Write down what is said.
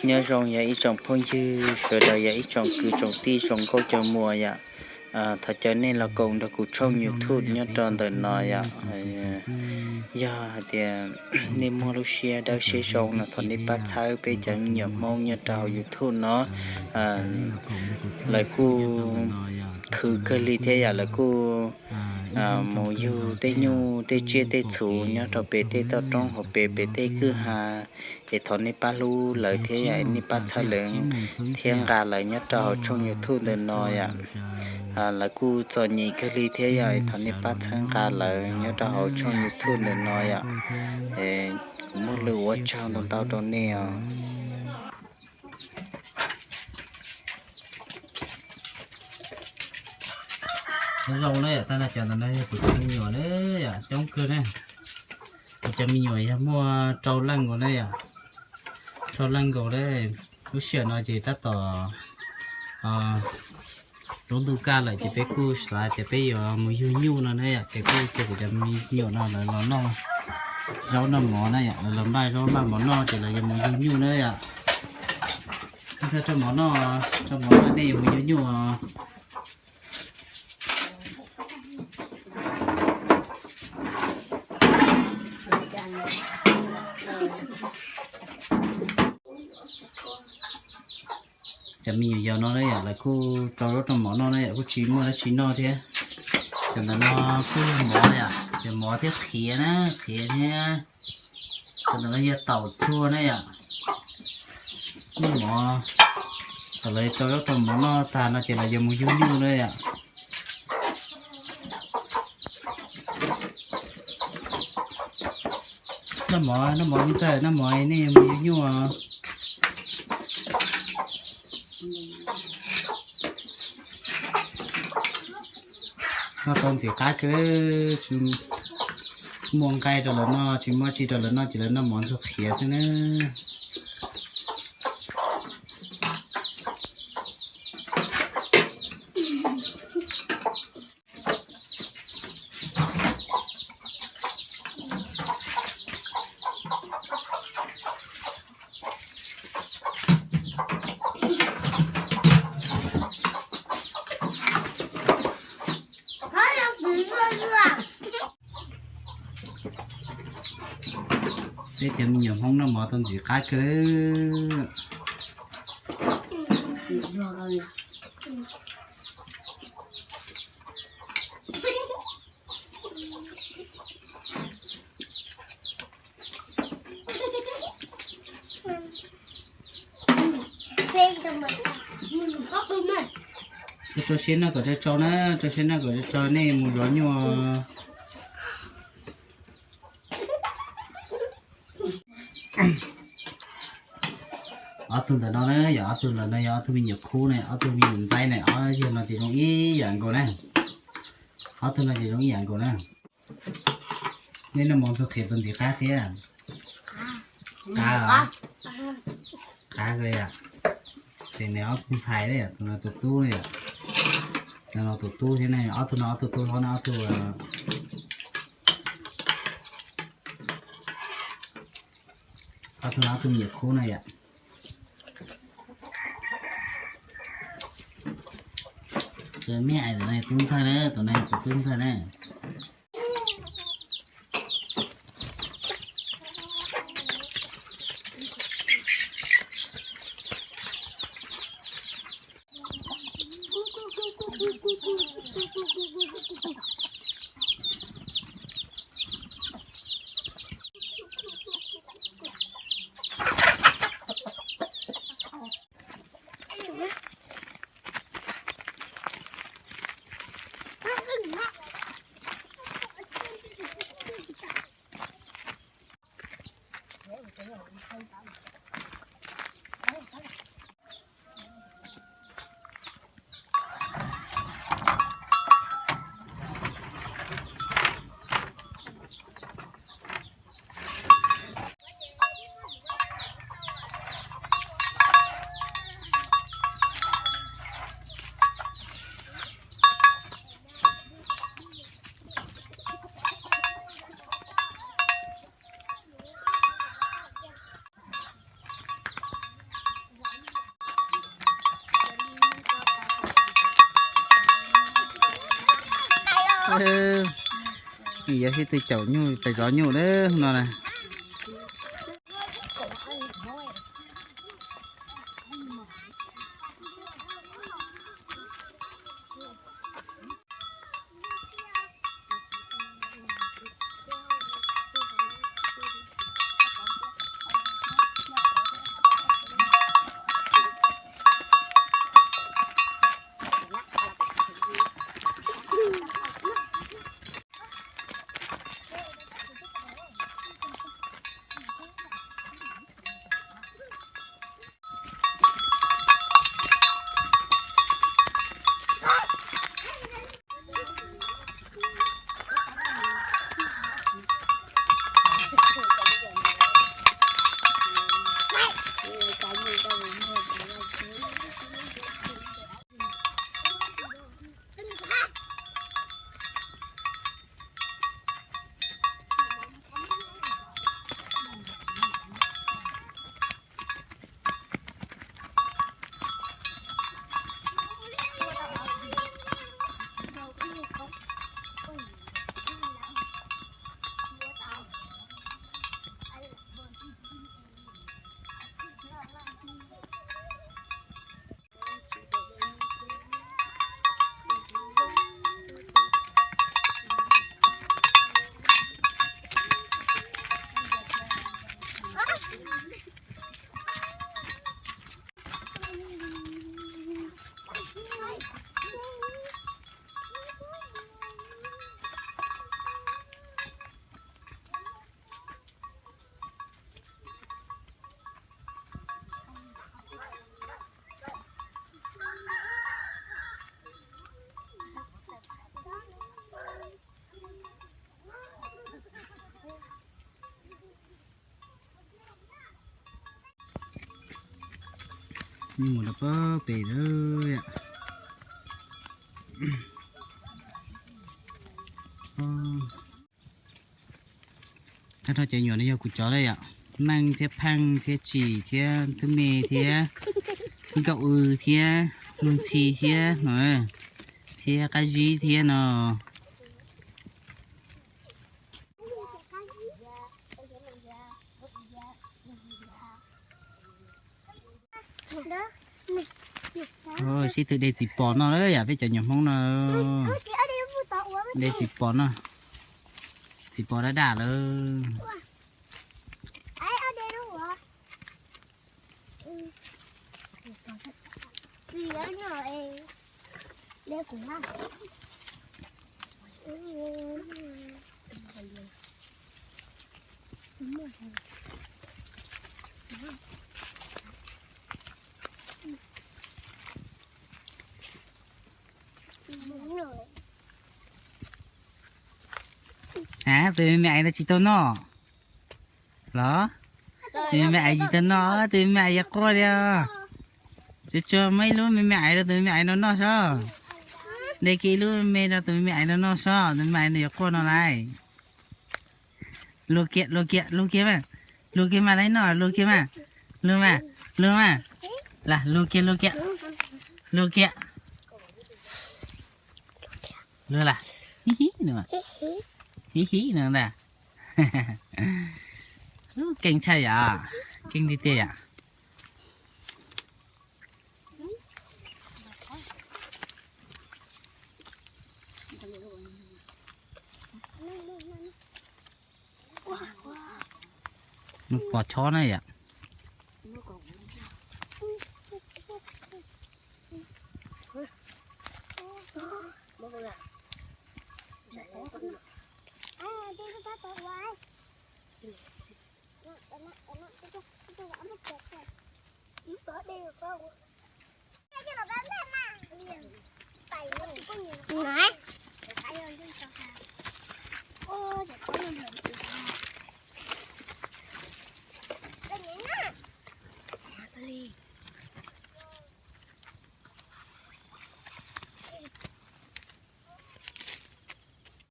Nyob zoo yog ib tsoom phooj ywg sawv daws, yog ib tsoom kwv tsoom tij tsoom nkauj cov muam yom. Thov caw nej los koom nrog kuv tshooj YouTube nyob rau ntawm no yom. Yog hais tias nej muaj lub siab dawb siab zoo no thov nej pab txhawb peb cov me nyuam Hmoob nyob rau hauv YouTube no. Lawv kuj khwv kawg li thiab yom, lawv kuj mus yug tej nyuj tej tsiaj tej txhu nyob rau pem tej toj roob hauv pem pem tej kwj ha. Es thov nej pab hlub lawv thiab yom, nej pab txhawb lawv thiab nqa lawv nyob rau hauv tshooj YouTube ntawm no yom. Lawv kuj txom nyem kawg li thiab yom, es thov nej pab txhawb nqa lawv nyob rau hauv tshooj YouTube ntawm no yom. Kuv muaj lus ua tsaug ntau ntau rau nej os. Nyob zoo na yom, tag nrho cov ntawm no yog kuv cov me nyuam na yom, coob kawg na. Kuv cov me nyuam yog muaj rau leej nkaus na yom, rau leej nkaus na. Lub sij hawm no ces tab tom lub ntuj kaj lawm ces peb kuj xav tias peb yuav mus yug nyuj no na yom, ces kuj cia kuv cov me nyuam no lawv los noj zaub noj mov na yom, lawv los npaj zaub npaj mov noj ces lawv yuav mus yug nyuj na yom. Ntxawg rau mov noj, rau mov noj nej yuav mus yug nyuj os. Cov me nyuam yaus no na yom, lawv kuj rau zaub rau mov noj na yom, kuj tsis muaj dab tsi noj thiab. Cov ntawm no kuj yog mov yom, yog mov thiab qhiav na, qhiav thiab. Cov ntawm no yog taum tsuag na yom. Kuj mov, thaum lawv rau zaub rau mov noj tag no ces lawv yuav mus yug nyuj na yom. Noj mov, noj mov me ntxawg, noj mov nej yuav mus yug nyuj os. Noj tau ntxim qab kawg, tsis muaj nqaij rau lawv noj, tsis muaj tsi rau lawv noj ces lawv noj mov ntxuag qhiav xwb na. Peb cov me nyuam Hmoob noj mov tau ntxim qab kawg. Rau siab noj kom tsau tsau na, rau siab noj kom tsau tsau nej mus zov nyuj. Ob tug ntawm no na yog ob tug ntawm no yog ob tug me nyuam khub na, ob tug me nyuam ntxaib na, ob yawg no ces zoo ib yam nkaus na. Ob tug no ces zoo ib yam nkaus na. Nej noj mov ntxuag qhiav puas ntxim qab thiab? Qab, qab kawg yom. Ces nws ob tug ntxhais na yom, tus no tus tub na yom, tus no tus tub thiab na, ob tug no ob tug tub hlob na, ob tug, ob tug no ob tug me nyuam khub na yom. Meb ais tus no yog tub ntxawg na, tus no yog tus tub ntxawg na. Yog sib tw caum nyuj pes zov nyuj lawm no na. Nyuj mus rau pem lawm yom. Tag nrho cov nyuam no yog kuv cov lawm yom. Meej thiab Pheej thiab Tsim thiab Tub Me thiab Nkauj Ws thiab Lug Ntxhi thiab no, thiab Qab Zib thiab no. Sib tw de txiv pos noj lawm yom, peb cov nyuam Hmoob no. De txiv pos noj, txiv pos dab dab lawm. Tus me me aiv no tsis tau noj los? Tus me me aiv tsis tau noj, tus me me aiv yuav quaj li os. Tsuas tsuas muab ib lub me me aiv rau tus me me aiv no noj sob. De kiag ib lub me me rau tus me me aiv no noj sob, tus me me aiv no yuav quaj no lauj. Luag kiag, luag kiag, luag kiag mas. Luag kiag mas, lawv noj luag kiag mas. Luag mas, luag mas. Lam luag kiag, luag kiag. Luag kiag. Luag lam. Hib hib no. Hib hib no ntag. Keej tshaj yom, keej tiag tiag yom. Nws pos chob na yom. Nai,